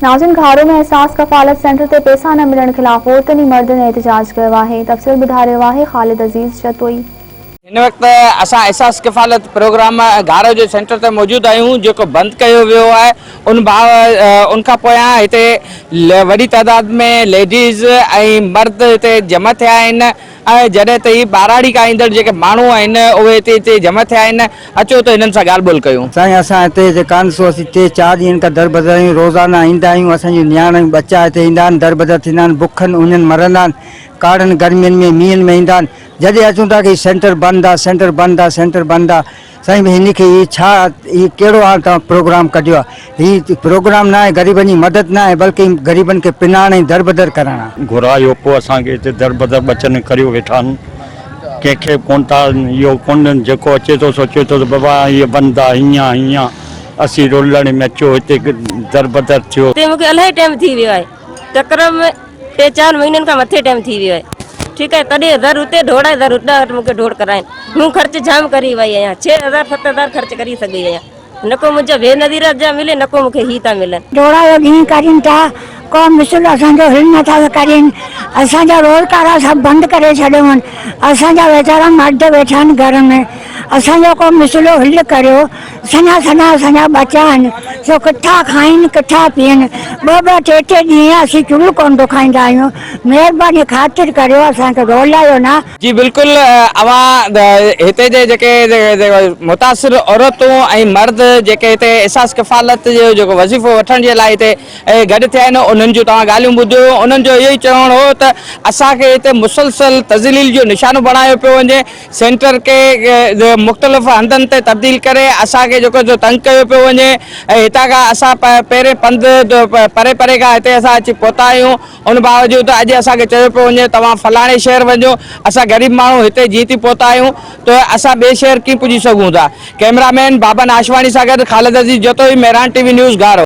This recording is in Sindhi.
ناظرين گهارو ۾ احساس ڪفالت سينٽر تي پئسا نه ملڻ خلاف عورتن ۽ مردن احتجاج ڪيو آهي تفصيل ٻڌائي رهيو آهي خالد عزيز جتوئي. هن وقت اسان احساس ڪفالت پروگرام گهارو جي سينٽر تي موجود آهيون جيڪو بند ڪيو ويو آهي ان ان کان پويان هتي وڏي تعداد ۾ ليڊيز ۽ مرد هتي جمع ٿيا آهن ۽ جڏهن ته هي ٻهراڙي کان ايندڙ جيڪي ماڻهو آهن اهي هتي هتي جمع ٿيا آهن اچو ته هنن سان ڳالهه ٻولهه ڪيون. سائين اسان هتي جيڪا آهن سو اسين ٽي چار ڏينهن کان دربدر آهيون روزانه ايندا آهيون اسان جون نياڻيون ٻچا هتي ايندا آهن دربدر ٿيندا آهن بکن اڃن مرندا آهن ڪاڙهن گرمين ۾ مينهن ۾ ايندا آهن جڏهن اچون ٿا ڪي سينٽر بند آ سينٽر بند آ سينٽر بند آ سائين هن کي هي ڇا هي ڪهڙو آ توهان پروگرام ڪڍيو آ هي پروگرام نه آهي غريبن جي مدد نه آهي بلڪه غريبن کي پنائڻ ۽ دربدر ڪرڻ آ. گهرايو پوء اسان کي هتي دربدر ٻچن ڪريو ويٺا آهن ڪنهن کي به ڪونه ٿا اهو ڪونه جيڪو اچي ٿو سو چئي ٿو ته بابا هي بند آ هيئن آ هيئن آ اسين رولڻ ۾ اچو هتي دربدر ٿيو. هتي مونکي الاهي ٽائيم ٿي ويو آهي تقريبن ٽي چار مهينن کان مٿي ٽائيم ٿي ويو آهي ٺيڪ آهي تڏهن در اتي ڊوڙ آهي در اتان مونکي ڊوڙ ڪرائين مون خرچ جام ڪري وئي آهيان 6000 7000 خرچ ڪري سگهي آهيان نڪو منهنجا بي نظير جا ملي نڪو مونکي هي ٿا ملن. ڊوڙايو ڏينهن ڪرين ٿا ڪو مثل اسان جو حل نٿا ڪرين اسان جا روزگار سڀ بند ڪري ڇڏيون اسان جا ويچارا مرد ويٺا آهن گهر ۾ اسان جو ڪو مسئلو حل ڪريو سنها سنها اسان جا ٻچا آهن سو ڪٿان کائين ڪٿان پيئن ٻه ٻه ٽي ٽي ڏينهن اسين چلهه ڪونه دکائيندا آهيون مهرباني خاطر ڪريو اسان کي رولايو نه. جي بلڪل اوهان هتي جي جيڪي متاثر عورتون ۽ مرد جيڪي هتي احساس ڪفالت جو جيڪو وظيفو وٺڻ جي لاء هتي گڏ ٿيا آهن انهن جون توهان ڳالهيون ٻڌيون انهن جو اهو ئي چوڻ هو ته اسان کي هتي مسلسل تذليل جو نشانو بڻايو پيو وڃي سينٽر کي مختلف هنڌن تي تبديل ڪري اسان کي جيڪو سو تنگ ڪيو پيو وڃي ۽ هتان کان اسان پهرين پنڌ پري پري کان هتي اسان اچي پهتا آهيون ان باوجود اڄ اسان کي چيو پيو وڃي توهان فلاڻي شهر وڃو اسان غريب ماڻهو هتي جيئن تيئن پهتا آهيون ته اسان ٻئي شهر ڪيئن پڄي سگهون ٿا ڪئميرا مين بابن آشواڻي سان گڏ Khalid Aziz Jatoi Mehran T V news Gharo.